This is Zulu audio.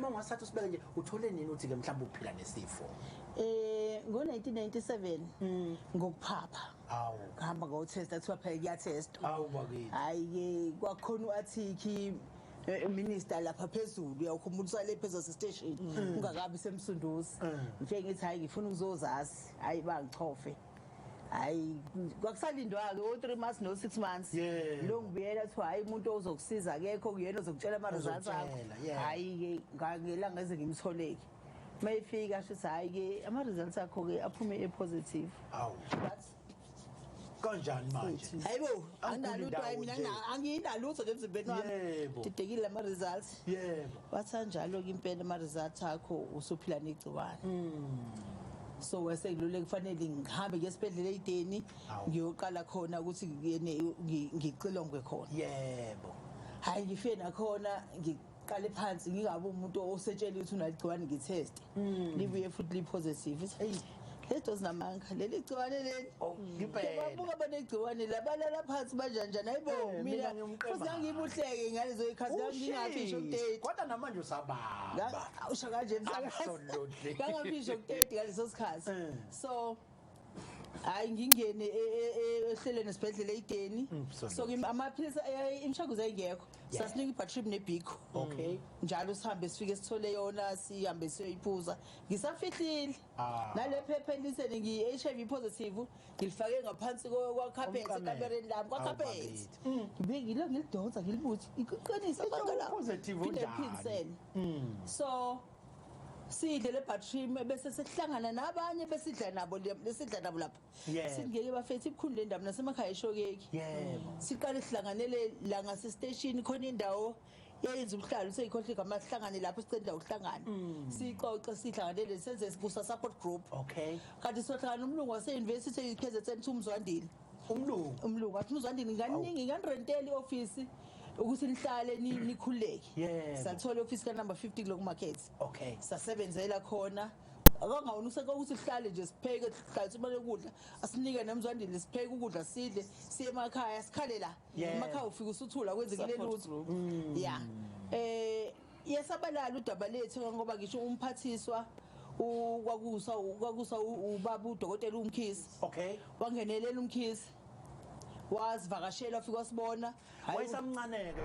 Mhlawumbe ungasatha usibeke nje, uthole nini uthi ke mhlawumbe uphila nesifo? Ngo-1997 ngokuphapha. Awu. Ngihamba ngayotesta, kuthiwa phela kuyatestwa. Awu bakithi. Hayi-ke, kwakhona u-athikhi minister lapha phezulu, uyawukhumbula usale phezulu station ungakabi seMsunduzi. Ngifike ngithi, "Hayi, ngifuna ukuzozazi." Hayi, bangichofe. Hayi, kwakusalindwa-ke o-3 months no-6 months. Lo ngibuyela, kuthiwa, "Hayi, umuntu ozokusiza akekho, kuyena ozokutshela ama-results akho." Ozokutshela, yeah. Hhayi-ke, ngelanga eze ngimtholeke, uma efika asho ukuthi, "Hhayi-ke, ama-results akho-ke aphume e-positive." Awu. But Kanjani manje? Hayibo, Awuguli anginalutho. ndawo Hayi, mina nje. anginalutho nje emzimbeni wami. Didekile ama-results. Wathi anjalo-ke impela ama-results akho, usuphila negciwane. So wesengilule, kufanele ngihambe ngiye esibhedlela eyideni, Awu. ngiyoqala khona ukuthi ngicilongwe khona. Hayi, ngifike nakhona, ngiqale phansi, ngingabe umuntu osetshela ukuthi unaligciwane, ngitheste, libuye futhi li-positive. Eyi, leto zinamanga leli gciwane leli. Oh, ngempela. Babuka banegciwane labalala phansi banjanjani, hayibo. Mina Mina ngiyumqemane. futhi ngangibuhleke ngalezo yikhathi, ngangingafisho ku-30. Kodwa namanje usabamba. Usho kanje, msakazi. Absolutely. Ngangafisho ku-30 ngaleso sikhathi. So hayi, ngingene ehlelweni esibhedlela eyideni. So amaphilisi, imishanguzo ayingekho. Sasinika iBactrim neBiko. Njalo sihambe sifike sithole yona, sihambe siyoyiphuza ngisafihlile. Nale phepha elisene ngiyi-HIV positive, ngilifake ngaphansi kwakhaphethe Umqamelo. ekamereni lami kwakhaphethe. Bakithi. Ngibe ngilo ngilidonsa, ngilibuthi iqinise Isho positive phinde unjani? ngiphindisele. So sidle le Bactrim, bese sihlangana nabanye besidla nabo lesidla nabo lapha. Singeke bafethu, ibukhulu le ndaba nasemakhaya ishokeki. Siqale sihlanganele la ngase station, khona indawo yayenza ubuhlalo, seyikhohle igama, sihlangane lapho, sicela indawo uhlangane, sixoxe, sihlanganele, senze kusa support group. Kanti sohlangana umlungu wase-university eyi-KZN, uMzwandile. Umlungu. Umlungu wathi, "Umzwandile, nganingi nganirentela i-ofisi ukuthi nihlale nikhululeke." Sathola i-ofisi ka-number 50 kuloku market. Sasebenzela khona, akangawona useke ukuthi sihlale nje, sipheke, sihlale simane ukudla asinike noMzwandile, sipheke ukudla, sidle, siye emakhaya, sikhale la. Emakhaya ufika usuthula, kwenzekile Support lutho. group. Ya, yasabalala udaba lethu, ngoba ngisho umphathiswa kwakusa ubaba udokotela uMkhize. Wangenelela uMkhize, wasivakashela, wafika wasibona. Hhayi, Wayesamncane-ke.